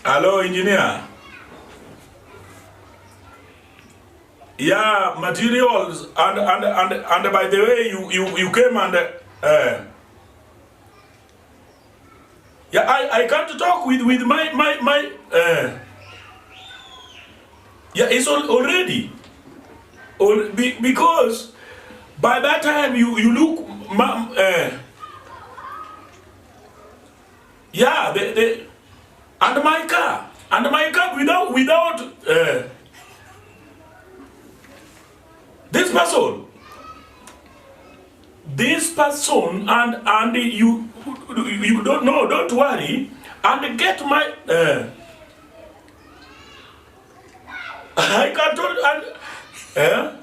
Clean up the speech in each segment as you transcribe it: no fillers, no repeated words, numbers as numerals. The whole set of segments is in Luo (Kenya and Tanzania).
Hello, engineer. Yeah, materials and by the way you came and yeah, I can't talk with my yeah, it's all already all, because by that time you look yeah, the and my car without this person, this person, and you don't know, don't worry, and get my I can't and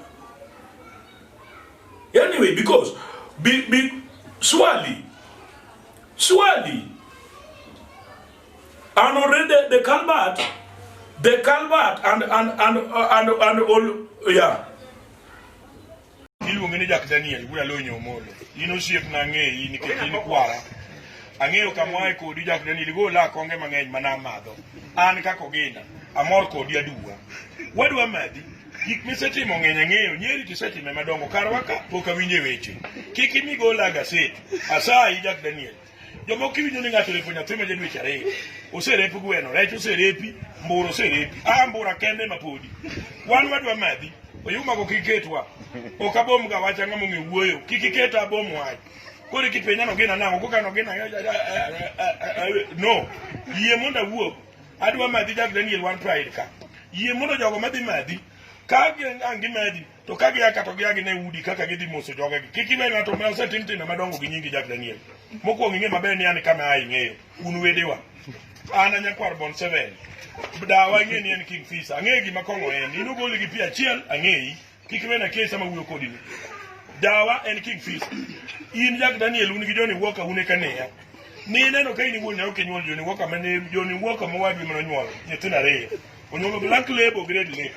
anyway, because be surely and already the culvert and all, yeah. Iluonge ni Jack Daniel Wuod Alonyo Omolo. In osiepna, ang'eyi nikech in kwara. Ang'eyo kama wae kodi, Jack Daniel, igola konge mang'eny mana amadho. An kaka Ogina, amor kodi aduwa. Wadwa madhi. Gik misetimo ng'eny ang'eyo, Nyeri tisetime madongo. Karwa ka pok awinje weche. Kik imi gola gaset. Asayi, Jack Daniel. Jomoko iwinjo ni ng'ato orepo nyathi ma ja dweche 2. Oserep gweno, rech oserepi, mbura oserepi. Ah, mbura kende ma podi. Wan wadwa madhi. Oyumago kik ketwa. Ok abom ga wach, ang'o mong'e wuoyo. Kik iketa abom wach. Koro kipenja nogina nang'o, koka nogina no. Yie mondo awuo. Adwa madhi, Jack Daniel, one pride ka. Yie mondo jogo madhi madhi. Ka ang' gimadhi, to ka gia ka to gia gine udi kaka gidhi moso jogegi. Kik iwe ng'ato ma osetim timbe madongo gi nyingi, Jack Daniel. Mokwongo ing'e maber ni an kama ae ing'eyo. Un wedewa. An a nyakwar Bon 7. Dawa ing'e ni en King Fisa. Ang'eyo gima kong'o en. In ogoli gi pi achiel, ang'eyi. Kik iwena kes sama wuoyo kodi ni. Dawa en King Fisa. In, Jack Daniel, un gi Johnny Walker un e kaneya. Ni ineno ka in iwuon ne ok inyuol Johnny Walker mane Johnny Walker mowadwi mane onyuolo nyithindo ariyo. Onyuolo Black Label gi Red Label.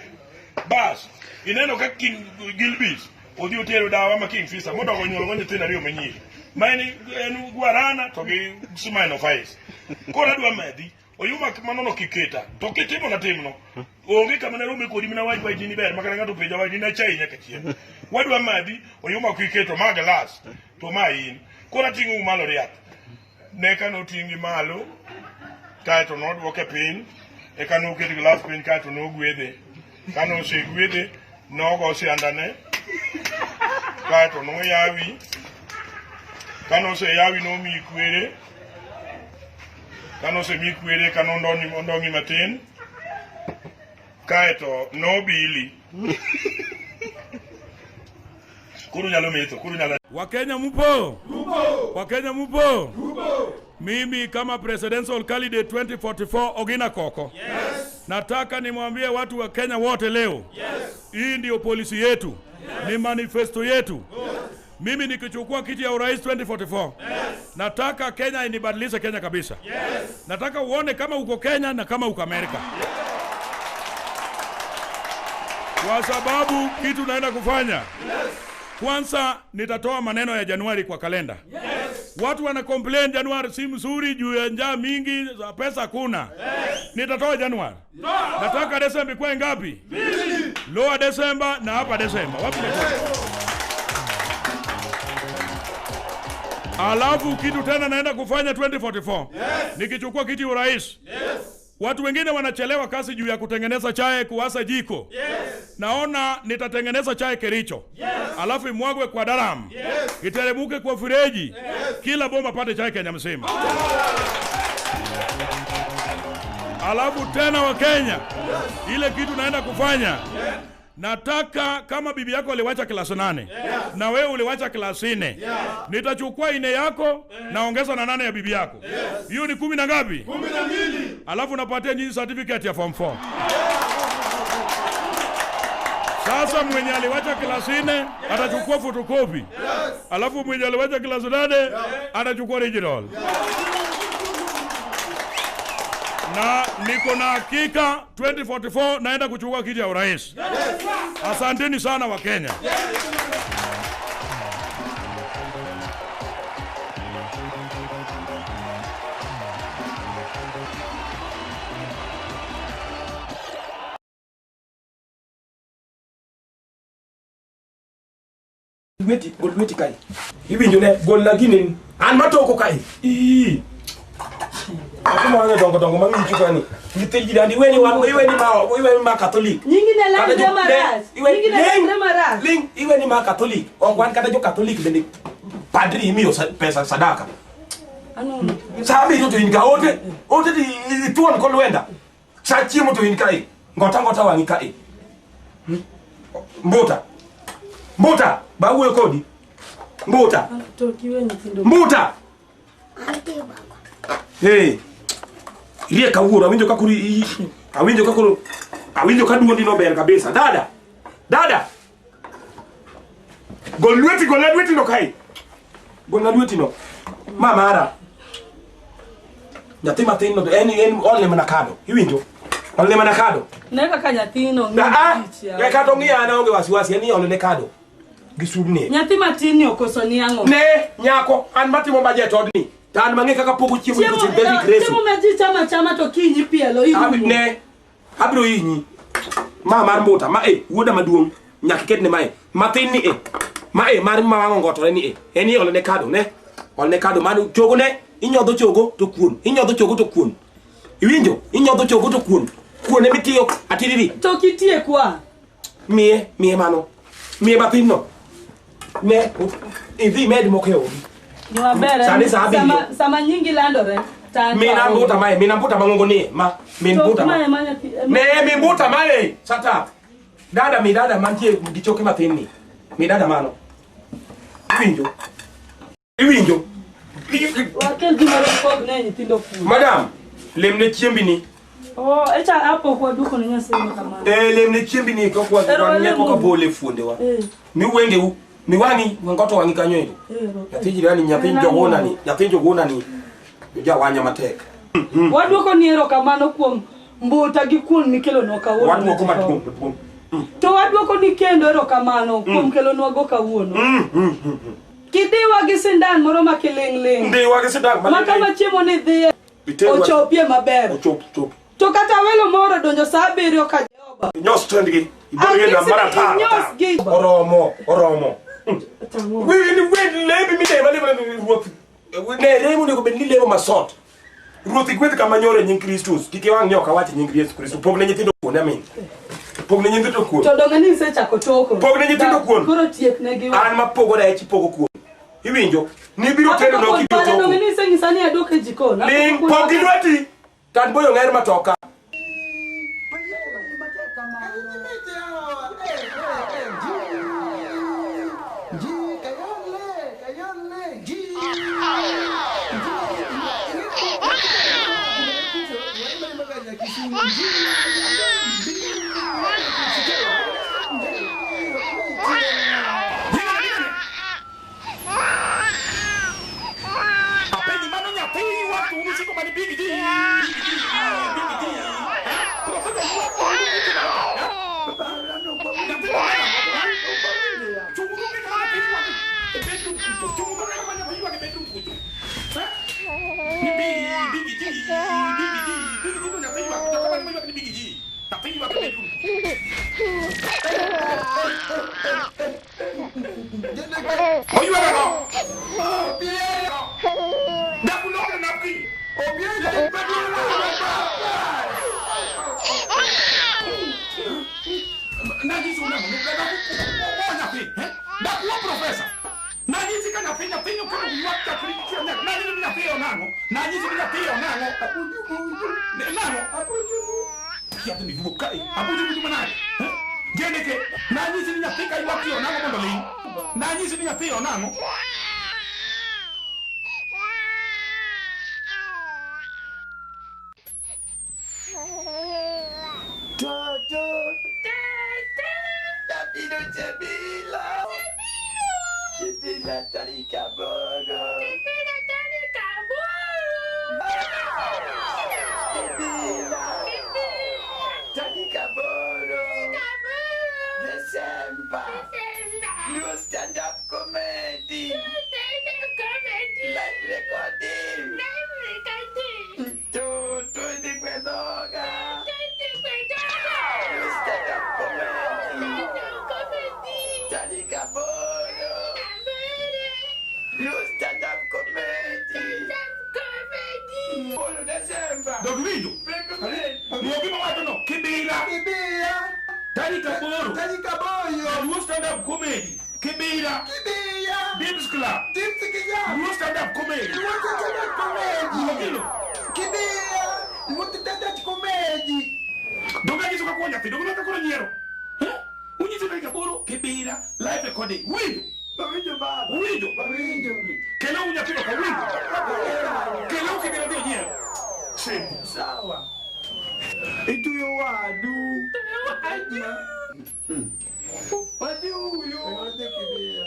Bas, ineno ka King Gilbis odhi otero dawa ma King Fisa modogo onyuolo go nyithindo ariyo manyiri. Ma en Guarana to gi Smirnoff Ice. Koro adwa madhi. Oyuma manono kiketa. To kitimo na timno. Onge kama narome kodi mina wach wach ni ber makata ng'ato penja wach ni nachai nyaka chieng'. Wadwa madhi, oyuma kiketo ma glass to ma in. Koro ating'ou malo riath. Ne ka noting'gi malo kaeto nodwoke piny, eka noket glass piny kaeto nogwedhe. Ka nosegwedhe, nogo siandane kaeto noyawi. Ka noseyawi, nomi kwere. Ka nosemi kwere, ka nondong'i matin kaeto nobili. Koro nyalo metho, koro nyalo. Wakenya mupo? Wakenya mupo? Mimi kama presidential candidate 2044 Ogina Koko. Yes. Nataka nimwambie watu wa Kenya wote leo. Yes. Hii ndio policy yetu. Ni manifesto yetu. Mimi nikichukua kiti ya urais 2044. Nataka Kenya inibadilishe Kenya kabisa. Nataka uone kama uko Kenya na kama uko Amerika. Kwa sababu kitu naenda kufanya. Kwanza nitatoa maneno ya Januari kwa kalenda. Watu wana complain Januari si mzuri juu ya njaa mingi, za pesa hakuna. Nitatoa Januari. Nataka Desemba ikuwe ngapi? Lower December na hapa December. Wapi natoa? Alafu kitu tena naenda kufanya 2044. Nikichukua kiti urais. Watu wengine wanachelewa kazi juu ya kutengeneza chai, kuwasha jiko. Naona nitatengeneza chai Kericho. Alafu imwagwe kwa drum. Iteremuke kwa freji. Kila boma pate chai Kenya mzima. Alafu tena wa Kenya, ile kitu naenda kufanya, nataka kama bibi yako aliwacha class 8 na wewe uliwacha class 4, nitachukua ine yako naongeza na 8 ya bibi yako, hiyo ni 10 na ngapi? 12. Alafu napatia nyinyi certificate ya form 4. Sasa mwenye aliwacha class 4 atachukua photocopy, alafu mwenye aliwacha class 8 atachukua original. Na niko na hakika 2044 naenda kuchukua kiti ya urais. Asanteni sana wa Kenya. Lweti, gol lweti kae. Iwinjo ne, gol na gini. An matoko kae. Ii. Ako mwange dongo dongo mang'icho kani. Nyithind jirani iweni wan iweni ma iweni ma Catholic. Nyingi ne Kata landre jo- marach. ne, iweni- Nyingi ne ling, landre marach. Ling, iweni ma Catholic. Ok wan kata jo Catholic bende padri imiyo pesa sadaka. Ano? Sa abiriyo to in ka ote, ote to ithuon kolwenda. Sa chiemo to in kae. Ngota ngota wang'i kae. Mbuta. Mbuta, ba wuoyo kodi. Mbuta. To kiwe nyithindo. Mbuta. Hey. Rie kawuono awinjo ka koro awinjo ka koro awinjo ka duondi no ber kabisa. Dada. Dada. Gol lweti, gol lweti no kae. Gol lweti no. Ma mara. Nyathi matin no en olne mana kado. Iwinjo? Olne mana kado. Ne kaka nyathino ng'iyo Ah, tich yawa. ah, kata ong'iya an aonge wasiwasi, en ni olne kado. Gi subni. Nyathi matin ni okoso ni ang'o? Ne, nyako, an matimo budget odni. To an mang'e kaka pogo chiemo Chiemo nikech David Grace. chiemo ma ji chama chama to kinyi pielo irumo. Ne, abiro hinyi. Ma mar mbuta, ma e, wuoda maduong', nyaka iketne mae. Mathin ni e, ma e, mar ma wang' ongotore ni e. En ni olne kado, ne. Olne kado, mano chogo ne, inyodho chogo to kuon, inyodho chogo to kuon. Iwinjo? Inyodho chogo to kuon. Kuon ema itiyo, atiriri. To kitiekwa. Miye, miye mano. Miye mathin no. Ne, idhi med moko e odi. Gima ber en Sani sa abiriyo. sama nyingi landore. to an to Mina aonge. mbuta mae, mina mbuta mang'ongo nie, ma, min To mbuta ma. mae ma nyathi. Ne, min mbuta mae, shut up. Dada, mi dada mantie gi choke mathin ni. Mi dada mano. Iwinjo? Iwinjo? Wakel gimoro pog ne nyithindo kuno. Madam, lemne chiembi ni. Oh, echa hapo kwa duko ne Nyasaye kamano. Eh, lemne chiembi ni kok wa Ero wan walemo. koka bole fuondewa. Eh, Mi wengeu, mi wang'i, ngoto wang'i kanyo ero. eh, ro. Nyathi jirani, nyathi njoguna ni, nyathi njoguna ni. Jawanya matek. Waduoko ni erokamano kuom mbuta gi kuon mikelonwa kawuono. Waduoko maduong', maduong'. To waduoko ni kendo erokamano kuom kelonwa go kawuono. Kidiwa gi sindan moro ma kiling'ling'. Ndiwa gi sindan Ma kama chiemo ni dhiye ochopie maber. Ochop, chop. To kata welo moro donjo sa abiriyo ka Jehova. Inyos tendgi. Ibol gi Anyisi mara ni tar. inyosgi. Oromo, oromo. Tang'o. Wi ni lembi midema lemo ruoth. Ne remo onego bed ni lemo masot. Ruoth igwedh kama nyoro e nying Kristus. Kik iwang' ni ok awach e nying Yesu Kristo. Pog ne nyithindo kuon, amin. Pog ne nyithindo kuon. To donge ni isechako toko. Pog ne nyithindo kuon. Koro tiek ne gi. An mapogo rech ipogo kuon. Iwinjo? Nibiro tedo no kibiro Pale donge toko. ni isenyisa ni adwok e jikon. Ling, pog gi lweti. Tan boyo ng'er matoka. Apenji mano nyathi ywak to un usiko mana big G, big G, big G. Eh? Profesa ywak to un usiko mana, eh? Nyathi no neno. Chunguru gi kama nyathi ywak e bedroom kucho. Chunguru gi kama nyathi ywak e bedroom kucho. Eh? Ni big, big G, big G, big G to nyathi ywak. To kama ywak ni big G. Nyathi ywak e bedroom. Oywak ang'o? Dak ulokre napkin. Nanyisi unang'o? Dak nyathi, eh? Dak wuo profesa. Nanyisi ka nyathi nyathi okelo ywak chakri chieng' nyaka. Nanyisi ni nyathi onang'o? Nanyisi ni nyathi onang'o? Nang'o? Kiath ni duok kae. Abuju buju manade? Eh? Jendeke, nanyisi ni nyathi ka ywak ti onang'o mondo ling'. Nanyisi ni nyathi onang'o? Toto. Tapino Chebila. Chebila Tarika Boro. Chebila. Tarika Boro. December. New stand-up comedy. Live recording. Toto Dikwedoga. New stand-up comedy. Tarika Boro. Luo stand up comedy. Bolo December. Dog winjo. Duogi mawacho no. Kibira. Kibira. Tarik 8. Tarik 8. Luo stand up comedy. Kibira. Kibira. Dibs Club. Dibs Club. Luo stand up comedy. Luo stand up comedy. Duogino. Kibira. Luo stand up comedy. Doga nyiso kaka nyathi, doga kaka koro nyiero. Unyiso tarik 8 Kibira live recording. Winjo. Winjo baba. Winjo. Winjo. Kelo unyathino ka winjo. Kelo Kibira dhi nyiero. Simple. Sawa. Ituyo wadu. Wadu. Wadhi uyo. Wadhi Kibira.